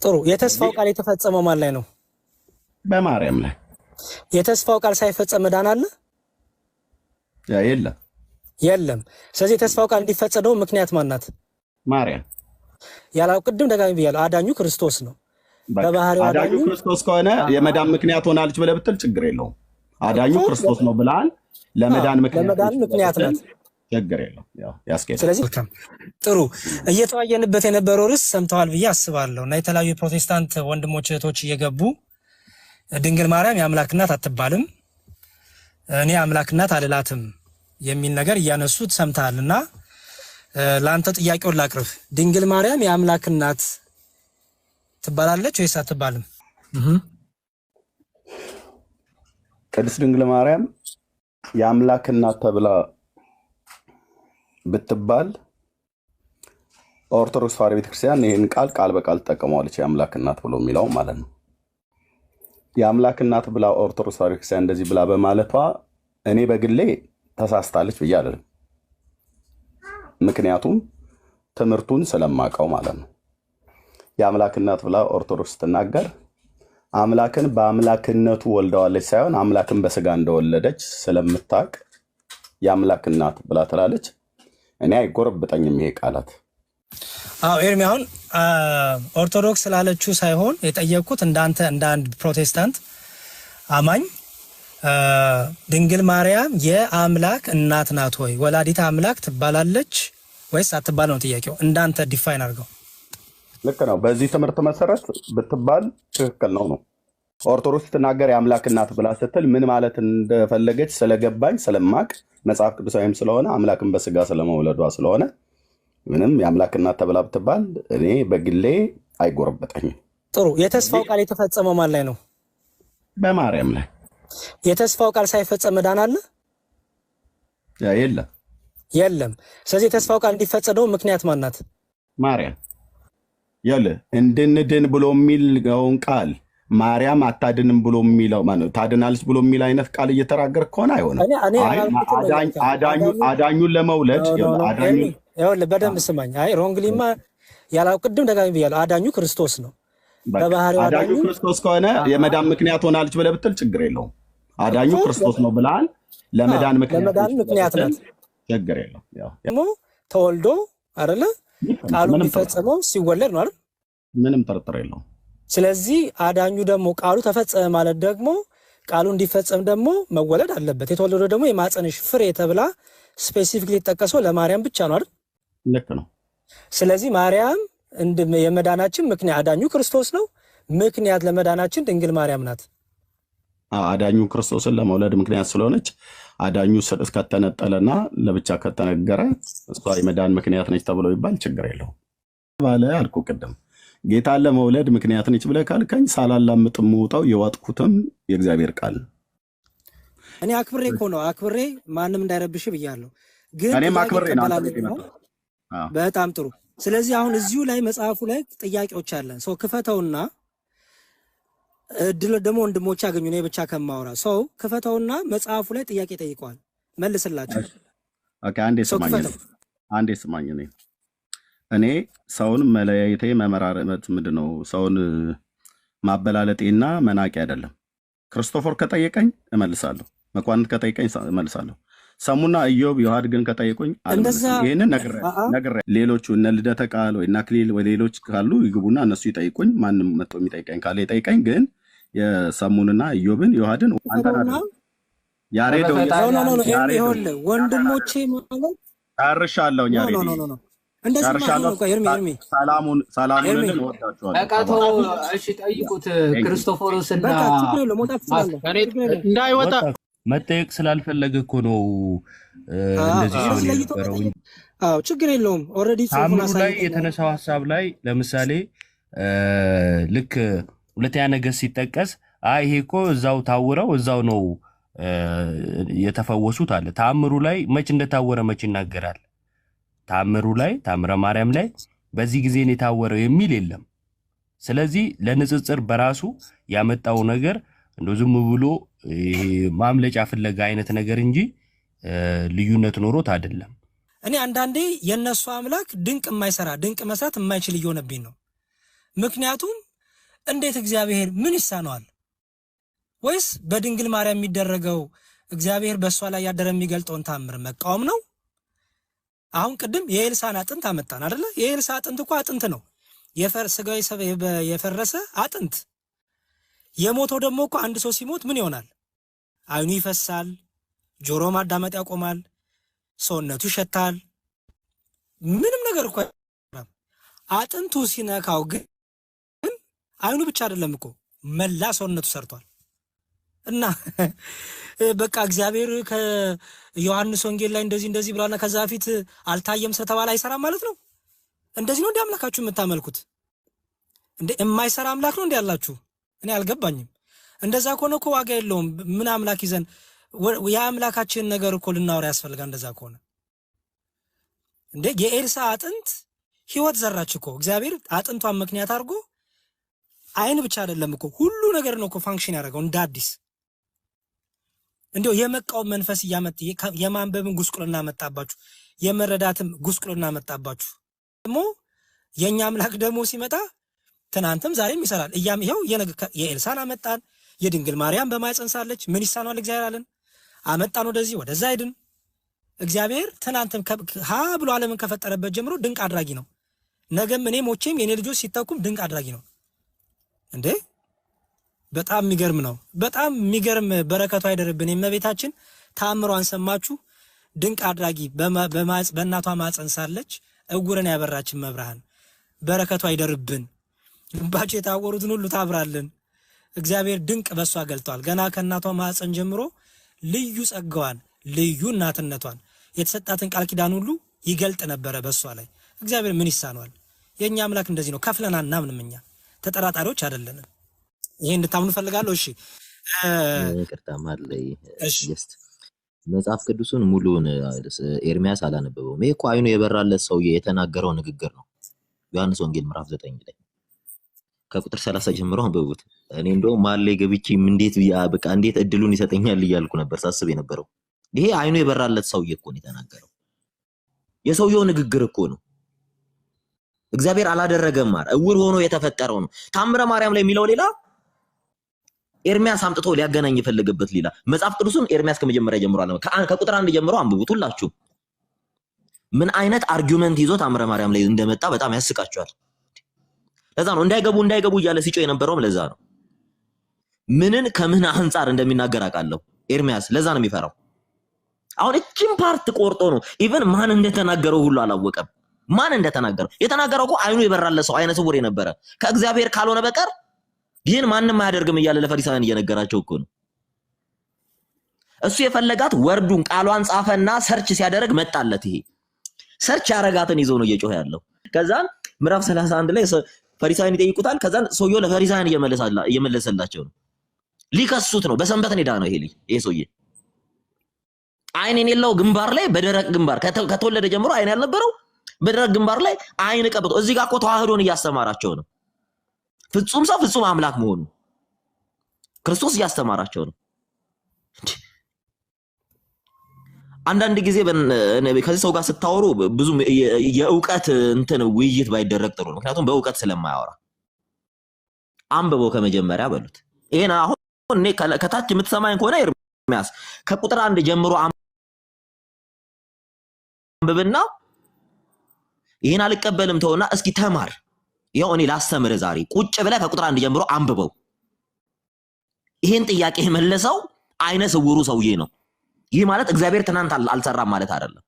ጥሩ። የተስፋው ቃል የተፈጸመው ማን ላይ ነው? በማርያም ላይ። የተስፋው ቃል ሳይፈጸም መዳን አለ? የለም። የለም። ስለዚህ የተስፋው ቃል እንዲፈጸም ደግሞ ምክንያት ማን ናት? ማርያም። ያላው ቅድም ደጋግሜ ብያለሁ። አዳኙ ክርስቶስ ነው። በባህሪው አዳኙ አዳኙ ክርስቶስ ከሆነ የመዳን ምክንያት ሆናለች ብለህ ብትል ችግር የለውም። አዳኙ እኮ ክርስቶስ ነው ብለሃል። ለመዳን ምክንያት ለመዳን ነች ብለህ ምክንያት ብትል ናት። ችግር የለውም። ያው ያስኬዳል። ስለዚህ መልካም፣ ጥሩ እየተወያየንበት የነበረው ርዕስ ሰምተዋል ብዬ አስባለሁ። እና የተለያዩ የፕሮቴስታንት ወንድሞች እህቶች እየገቡ ድንግል ማርያም የአምላክ እናት አትባልም፣ እኔ አምላክ እናት አልላትም የሚል ነገር እያነሱት ሰምተሃል። እና ለአንተ ጥያቄውን ላቅርብ። ድንግል ማርያም የአምላክ እናት ትባላለች ወይስ አትባልም? ቅድስት ድንግል ማርያም የአምላክ እናት ተብላ ብትባል ኦርቶዶክስ ተዋሕዶ ቤተክርስቲያን ይህን ቃል ቃል በቃል ትጠቀመዋለች። የአምላክ እናት ብሎ የሚለው ማለት ነው። የአምላክ እናት ብላ ኦርቶዶክስ ተዋሕዶ ቤተክርስቲያን እንደዚህ ብላ በማለቷ እኔ በግሌ ተሳስታለች ብዬ አልልም። ምክንያቱም ትምህርቱን ስለማውቀው ማለት ነው። የአምላክ እናት ብላ ኦርቶዶክስ ስትናገር አምላክን በአምላክነቱ ወልደዋለች ሳይሆን አምላክን በስጋ እንደወለደች ስለምታውቅ የአምላክ እናት ብላ ትላለች። እኔ አይጎረብጠኝም ይሄ ቃላት። አዎ ኤርሚ፣ አሁን ኦርቶዶክስ ስላለችው ሳይሆን የጠየቅኩት እንዳንተ እንደ አንድ ፕሮቴስታንት አማኝ ድንግል ማርያም የአምላክ እናት ናት ወይ፣ ወላዲተ አምላክ ትባላለች ወይስ አትባል ነው ጥያቄው። እንዳንተ define አድርገው። ልክ ነው። በዚህ ትምህርት መሰረት ብትባል ትክክል ነው ነው። ኦርቶዶክስ ስትናገር የአምላክ እናት ብላ ስትል ምን ማለት እንደፈለገች ስለገባኝ ስለማቅ መጽሐፍ ቅዱሳዊም ስለሆነ አምላክን በስጋ ስለመውለዷ ስለሆነ ምንም የአምላክ እናት ተብላ ብትባል እኔ በግሌ አይጎረበጠኝም። ጥሩ። የተስፋው ቃል የተፈጸመው ማን ላይ ነው? በማርያም ላይ። የተስፋው ቃል ሳይፈጸም መዳን አለ? የለም። የለም። ስለዚህ የተስፋው ቃል እንዲፈጸም ደግሞ ምክንያት ማን ናት? ማርያም። ይኸውልህ እንድንድን ብሎ የሚለውን ቃል ማርያም አታድንም ብሎ የሚለው ማነው ታድናለች ብሎ የሚል አይነት ቃል እየተናገር ከሆነ አይሆንም። እኔ አይ ያላልኩትን ነው አዳኝ እያልክ ያለው። አዳኙ አዳኙ አዳኙን ለመውለድ No no ይኸውልህ No ኤርሚ፣ አዳኙን ይኸውልህ በደንብ ስማኝ። አይ wrongly ማ ያላው ቅድም ደጋግሜ ብያለሁ። አዳኙ ክርስቶስ ነው። በቃ በባህሪው አዳኙ አዳኙ ክርስቶስ ከሆነ የመዳን ምክንያት ሆናለች ብለህ ብትል ችግር የለውም። አዳኙ እኮ ክርስቶስ ነው ብለሃል። ለመዳን ምክንያት ለመዳን ነች ብለህ ምክንያት ብትል ናት። ችግር የለውም። ያው ደግሞ ተወልዶ አይደለ ቃሉ ምንም ጥርጥር የሚፈጸመው ሲወለድ ነው አይደል? ምንም ጥርጥር የለውም። ስለዚህ አዳኙ ደግሞ ቃሉ ተፈጸመ ማለት ደግሞ ቃሉ እንዲፈጸም ደግሞ መወለድ አለበት። የተወለደው ደግሞ የማፀንሽ ፍሬ ተብላ specifically የተጠቀሰው ለማርያም ብቻ ነው አይደል? ልክ ነው። ስለዚህ ማርያም የመዳናችን ምክንያት አዳኙ ክርስቶስ ነው። ምክንያት ለመዳናችን ድንግል ማርያም ናት። አዎ፣ አዳኙ ክርስቶስን ለመውለድ ምክንያት ስለሆነች አዳኙ ከተነጠለና ለብቻ ከተነገረ እሷ የመዳን ምክንያት ነች ተብሎ ይባል ችግር የለውም። ባለ አልኩ ቅድም ጌታን ለመውለድ ምክንያት ነች ብለህ ካልከኝ ሳላላምጥ የምወጣው የዋጥኩትም የእግዚአብሔር ቃል ነው። እኔ አክብሬ እኮ ነው አክብሬ ማንም እንዳይረብሽ ብያለሁ። ግን እኔም ጥያቄ አክብሬ ነው አንተ እቀበላለሁ ቤት ነው። የመጣሁት። አዎ። በጣም ጥሩ። ስለዚህ አሁን እዚሁ ላይ መጽሐፉ ላይ ጥያቄዎች አለን። ሰው ክፈተውና እድል ደግሞ ወንድሞች ያገኙ እኔ ብቻ ከማወራ ሰው ክፈተውና መጽሐፉ ላይ ጥያቄ ጠይቀዋል፣ መልስላቸው። Okay፣ አንዴ ሰው ስማኝ፣ እኔ ክፈተው። አንዴ ስማኝ። እኔ ሰውን መለያየቴ መመራረጥ ምንድን ነው ሰውን ማበላለጤና መናቂ አይደለም። ክርስቶፎር ከጠየቀኝ እመልሳለሁ። መኳንንት ከጠየቀኝ እመልሳለሁ። ሰሙና ኢዮብ ዮሐድ ግን ከጠየቁኝ እንደዛ አልመልስም። ይህንን አአ ነግሬ ሌሎቹ እነ ልደተ ቃል ወይ እነ አክሊል ወይ ሌሎች ካሉ ይግቡና እነሱ ይጠይቁኝ። ማንም መጥቶ የሚጠይቀኝ ካለ ይጠይቀኝ። ግን የሰሙንና ኢዮብን ዮሐድን አንተን ክፈተውና አይደለም ያሬዶ No no no no ኤርሚ ያሬዶ ይኸውልህ ወንድሞቼ ማለት ጨርሻለሁኝ። No no ያሬድ No no no እንደዚህማ no no ጨርሻለሁ። ቆይ ኤርሚ ኤርሚ ሰላሙን ኤርሚ ሰላሙንልን እወዳችኋለሁ። በቃቶ ተባረኩ። እሺ ጠይቁት። Thank you። ክርስቶፎሮስና በቃ ችግር የለውም መውጣት ትችላለህ። እኔ ችግር የለውም። እንዳይወጣ ወጣ መጠየቅ ስላልፈለገ እኮ ነው እንደዚህ እንደዚህ ሲሆን ለይቶ የነበረው መጠየቅ እንጂ አዎ ችግር የለውም። Already ጽሁፉን ታምሩ ላይ አሳይቶናል። የተነሳው ሀሳብ ላይ ለምሳሌ ልክ ሁለተኛ ነገሥት ሲጠቀስ አይ ይሄ እኮ እዛው ታውረው እዛው ነው የተፈወሱት አለ። ታምሩ ላይ መች እንደታወረ መች ይናገራል? ታምሩ ላይ ታምረ ማርያም ላይ በዚህ ጊዜ ነው የታወረው የሚል የለም። ስለዚህ ለንጽጽር በራሱ ያመጣው ነገር እንደው ዝም ብሎ ይሄ ማምለጫ ፍለጋ አይነት ነገር እንጂ ልዩነት ኖሮት አይደለም። እኔ አንዳንዴ የእነሱ አምላክ ድንቅ የማይሰራ ድንቅ መስራት የማይችል እየሆነብኝ ነው። ምክንያቱም እንዴት እግዚአብሔር ምን ይሳነዋል? ወይስ በድንግል ማርያም የሚደረገው እግዚአብሔር በእሷ ላይ ያደረ የሚገልጠውን ታምር መቃወም ነው? አሁን ቅድም የኤልሳን አጥንት አመጣን አደለ? የኤልሳ አጥንት እኮ አጥንት ነው፣ ስጋዊ የፈረሰ አጥንት። የሞተው ደግሞ እኮ አንድ ሰው ሲሞት ምን ይሆናል? አይኑ ይፈሳል፣ ጆሮ ማዳመጥ ያቆማል፣ ሰውነቱ ይሸታል። ምንም ነገር እኮ አይሰራም። አጥንቱ ሲነካው ግን አይኑ ብቻ አይደለም እኮ፣ መላ ሰውነቱ ሰርቷል። እና በቃ እግዚአብሔር ከዮሐንስ ወንጌል ላይ እንደዚህ እንደዚህ ብሏልና ከዛ በፊት አልታየም ስለተባለ አይሰራም ማለት ነው። እንደዚህ ነው እንዲ አምላካችሁ የምታመልኩት? እንደ የማይሰራ አምላክ ነው እንዲ ያላችሁ? እኔ አልገባኝም። እንደዛ ከሆነ እኮ ዋጋ የለውም። ምን አምላክ ይዘን፣ የአምላካችንን ነገር እኮ ልናወራ ያስፈልጋል። እንደዛ ከሆነ እንዴ የኤልሳ አጥንት ህይወት ዘራች እኮ። እግዚአብሔር አጥንቷን ምክንያት አድርጎ አይን ብቻ አይደለም እኮ፣ ሁሉ ነገር ነው እኮ function ያደረገው እንደ አዲስ። እንዲያው የመቃወም መንፈስ እያመጣ የማንበብን ጉስቁልና መጣባችሁ፣ የመረዳትም ጉስቁልና መጣባችሁ። ደግሞ የእኛ አምላክ ደግሞ ሲመጣ ትናንትም ዛሬም ይሰራል። እያም ይኸው የኤልሳን አመጣን፣ የድንግል ማርያም በማኅፀን ሳለች ምን ይሳነዋል እግዚአብሔር አለን። አመጣን፣ ወደዚህ ወደዛ ሄድን። እግዚአብሔር ትናንትም ሀ ብሎ ዓለምን ከፈጠረበት ጀምሮ ድንቅ አድራጊ ነው። ነገም እኔ ሞቼም የኔ ልጆች ሲተኩም ድንቅ አድራጊ ነው። እንዴ በጣም የሚገርም ነው። በጣም የሚገርም፣ በረከቱ አይደርብን። የእመቤታችን ተአምሯን ሰማችሁ። ድንቅ አድራጊ፣ በእናቷ ማኅፀን ሳለች እውርን ያበራችን እመብርሃን በረከቱ አይደርብን። ልባቸው የታወሩትን ሁሉ ታብራልን። እግዚአብሔር ድንቅ በእሷ ገልጧል። ገና ከእናቷ ማኅፀን ጀምሮ ልዩ ጸጋዋን፣ ልዩ እናትነቷን፣ የተሰጣትን ቃል ኪዳን ሁሉ ይገልጥ ነበረ በእሷ ላይ። እግዚአብሔር ምን ይሳነዋል? የእኛ አምላክ እንደዚህ ነው። ከፍለን አናምንም። እኛ ተጠራጣሪዎች አይደለንም። ይሄ እንድታምኑ ፈልጋለሁ። እሺ። ይቅርታ መሀል ላይ። እሺ። Just መጽሐፍ ቅዱሱን ሙሉውን ኤርሚያስ አላነበበውም። ይሄ እኮ አይኑ የበራለት ሰውዬ የተናገረው ንግግር ነው። ዮሐንስ ወንጌል ምዕራፍ 9 ላይ ከቁጥር 30 ጀምሮ አንብቡት። እኔ እንደውም መሀል ላይ ገብቼ እንዴት በቃ እንዴት እድሉን ይሰጠኛል እያልኩ ነበር ሳስብ የነበረው። ይሄ አይኑ የበራለት ሰውዬ እኮ ነው የተናገረው። የሰውየው ንግግር እኮ ነው። እግዚአብሔር አላደረገም ማለት እውር ሆኖ የተፈጠረው ነው። ታምረ ማርያም ላይ የሚለው ሌላ፣ ኤርሚያስ አምጥቶ ሊያገናኝ የፈለገበት ሌላ። መጽሐፍ ቅዱሱን ኤርሚያስ ከመጀመሪያ ጀምሮ አለ፣ ከቁጥር 1 ጀምሮ አንብቡት ሁላችሁ። ምን አይነት argument ይዞ ታምረ ማርያም ላይ እንደመጣ በጣም ያስቃቸዋል። ለዛ ነው እንዳይገቡ እንዳይገቡ እያለ ሲጮህ የነበረውም ለዛ ነው። ምንን ከምን አንጻር እንደሚናገር አውቃለሁ ኤርሚያስ። ለዛ ነው የሚፈራው። አሁን እቺን part ቆርጦ ነው፣ even ማን እንደተናገረው ሁሉ አላወቀም። ማን እንደተናገረው፣ የተናገረው እኮ አይኑ የበራለት ሰው፣ አይነ ስውር የነበረ፣ ከእግዚአብሔር ካልሆነ በቀር ይህን ማንም አያደርግም እያለ ለፈሪሳውያን እየነገራቸው እኮ ነው። እሱ የፈለጋት word ኡን ቃሏን ጻፈና search ሲያደርግ መጣለት። ይሄ search ያረጋትን ይዞ ነው እየጮኸ ያለው። ከዛን ምዕራፍ 31 ላይ ፈሪሳውያን ይጠይቁታል። ከዛን ሰውየው ለፈሪሳውያን እየመለሰላቸው ነው። ሊከሱት ነው። በሰንበት ነው የዳነው ይሄ ልጅ፣ ይሄ ሰውዬ አይን የሌለው፣ ግንባር ላይ በደረቅ ግንባር ከተወለደ ጀምሮ አይን ያልነበረው በደረቅ ግንባር ላይ አይን ቀብቶ። እዚህ ጋር እኮ ተዋህዶን እያስተማራቸው ነው። ፍጹም ሰው ፍጹም አምላክ መሆኑ ክርስቶስ እያስተማራቸው ነው። አንዳንድ ጊዜ ከዚህ ሰው ጋር ስታወሩ ብዙም የእውቀት እንትን ውይይት ባይደረግ ጥሩ ነው። ምክንያቱም በእውቀት ስለማያወራ አንብበው ከመጀመሪያ በሉት። ይሄን አሁን እኔ ከታች የምትሰማኝ ከሆነ ኤርሚያስ፣ ከቁጥር 1 ጀምሮ አንብብና ይህን አልቀበልም ተውና እስኪ ተማር። ይኸው እኔ ላስተምርህ ዛሬ፣ ቁጭ ብለህ ከቁጥር 1 ጀምሮ አንብበው። ይህን ጥያቄ የመለሰው አይነ ስውሩ ሰውዬ ነው። ይህ ማለት እግዚአብሔር ትናንት አልሰራም ማለት አይደለም።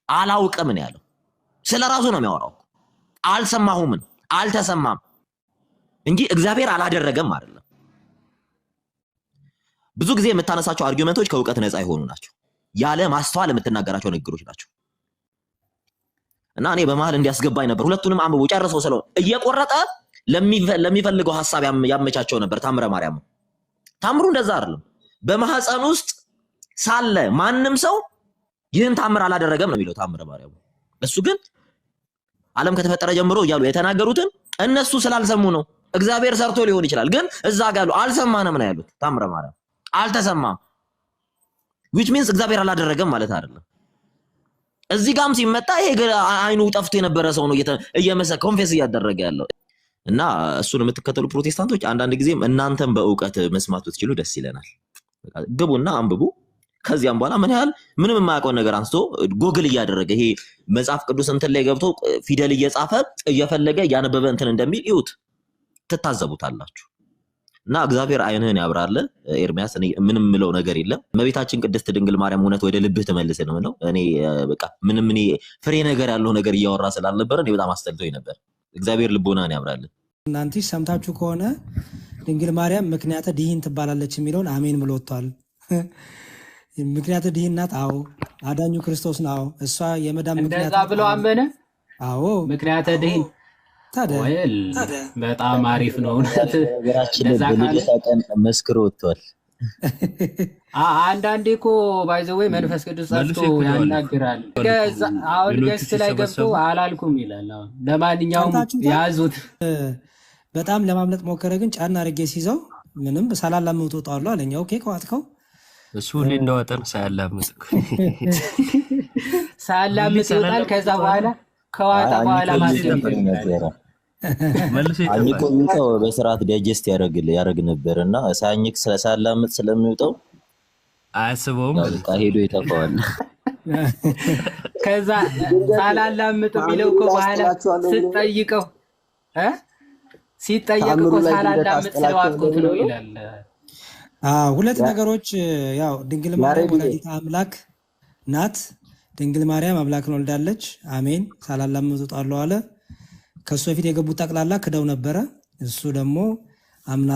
አላውቅም ነው ያለው። ስለ ራሱ ነው የሚያወራው። አልሰማሁምን፣ አልተሰማም እንጂ እግዚአብሔር አላደረገም አይደለም። ብዙ ጊዜ የምታነሳቸው argument ኦች ከእውቀት ነፃ የሆኑ ናቸው። ያለ ማስተዋል የምትናገራቸው ንግግሮች ናቸው። እና እኔ በመሀል እንዲያስገባኝ ነበር። ሁለቱንም አንብቦ ጨርሰው ስለሆነ እየቆረጠ ለሚፈልገው ሀሳብ ያመቻቸው ነበር። ታምረ ማርያም ታምሩ እንደዛ አይደለም። በማህፀን ውስጥ ሳለ ማንም ሰው ይህን ታምር አላደረገም ነው የሚለው ታምረ ማርያም። እሱ ግን ዓለም ከተፈጠረ ጀምሮ እያሉ የተናገሩትን እነሱ ስላልሰሙ ነው። እግዚአብሔር ሰርቶ ሊሆን ይችላል፣ ግን እዛ ጋር ያሉ አልሰማንም ነው ያሉት። ታምረ ማርያም አልተሰማም፣ which means እግዚአብሔር አላደረገም ማለት አይደለም። እዚህ ጋም ሲመጣ ይሄ አይኑ ጠፍቶ የነበረ ሰው ነው እየመሰ confess እያደረገ ያለው። እና እሱን የምትከተሉ ፕሮቴስታንቶች አንዳንድ ጊዜም እናንተም በእውቀት መስማት ብትችሉ ደስ ይለናል። በቃ ግቡና አንብቡ። ከዚያም በኋላ ምን ያህል ምንም የማያውቀውን ነገር አንስቶ ጎግል እያደረገ ይሄ መጽሐፍ ቅዱስ እንትን ላይ ገብቶ ፊደል እየጻፈ እየፈለገ እያነበበ እንትን እንደሚል ይዩት፣ ትታዘቡታላችሁ። እና እግዚአብሔር ዓይንህን ያብራል። ኤርሚያስ፣ እኔ ምንም ምለው ነገር የለም። እመቤታችን ቅድስት ድንግል ማርያም እውነት ወደ ልብህ ትመልስ ነው የምለው። እኔ በቃ ምንም እኔ ፍሬ ነገር ያለው ነገር እያወራ ስላልነበረ እኔ በጣም አስጠልቶኝ ነበር። እግዚአብሔር ልቦናህን ያብራል። እናንተ ሰምታችሁ ከሆነ ድንግል ማርያም ምክንያተ ድኂን ትባላለች የሚለውን አሜን ብሎ ወጥቷል። ምክንያተ ድኂን ናት። አዎ። አዳኙ ክርስቶስ ነው። አዎ። እሷ የመዳን ምክንያት እንደዛ ናት። ብሎ አዎ። አመነ። አዎ። ምክንያተ ድኂን ታዲያ ወይል በጣም አሪፍ ነው እውነት። ነገራችን ላይ እንደዛ ካለ በልደታ ቀን መስክሮ ወጥቷል። አንዳንዴ እኮ by the way መንፈስ ቅዱስ መልሶ ጸድቶ ይክደዋል እኮ። ያናግራል። አሁን ሌሎቹ guest ላይ ገብቶ ሲሰበሰቡ አላልኩም ይላል። አሁን ለማንኛውም ሰምታችሁታል። ያዙት። በጣም ለማምለጥ ሞከረ፣ ግን ጫና አድርጌ ሲይዘው ምንም ሳላላምጥ እወጣዋለሁ አለኝ። Okay ከዋጥከው እሱ ሁሌ እንደዋጠ ነው ሳያላምጥ እኮ። ሁሌ ሳያላምጥ ይወጣል። ሳላላምጥ ከዛ እወጣዋለሁ። በኋላ ከዋጠ አይ በኋላ አኝኮ መልሶ ማስገብ ይጠፋ ይጠፋል። ይጀምራል። ነበረ። መልሶ አኝኮ ይጠፋል። የሚውጠው በስርዓት digest ያደርግ ነበር እና ሳያኝክ ሳያላምጥ ስለሚውጠው አያስበውም ያው ማለት በቃ ነው። ሄዶ ይጠፋዋል። ከዛ ድንገት ሳላላምጥ የሚለው ተአምሩ እኮ ላይ በኋላ አስጥላችኋለሁ ብሎ ነው። ስትጠይቀው እ ሲጠየቅ ተአምሩ እኮ ላይ ድንገት ሳላላምጥ አስጥላችኋለሁ ስለዋጥኩት ብሎ ነው ነው። ይላል። አዎ፣ ሁለት ነገሮች ያው ድንግል ማርያም ያሬድዬ ወላዲተ አምላክ ናት። ድንግል ማርያም አምላክን ወልዳለች። አሜን። ሳላላምጥ እወጣለሁ አለ። ከእሱ በፊት የገቡት ጠቅላላ ክደው ነበረ። እሱ ደግሞ አምና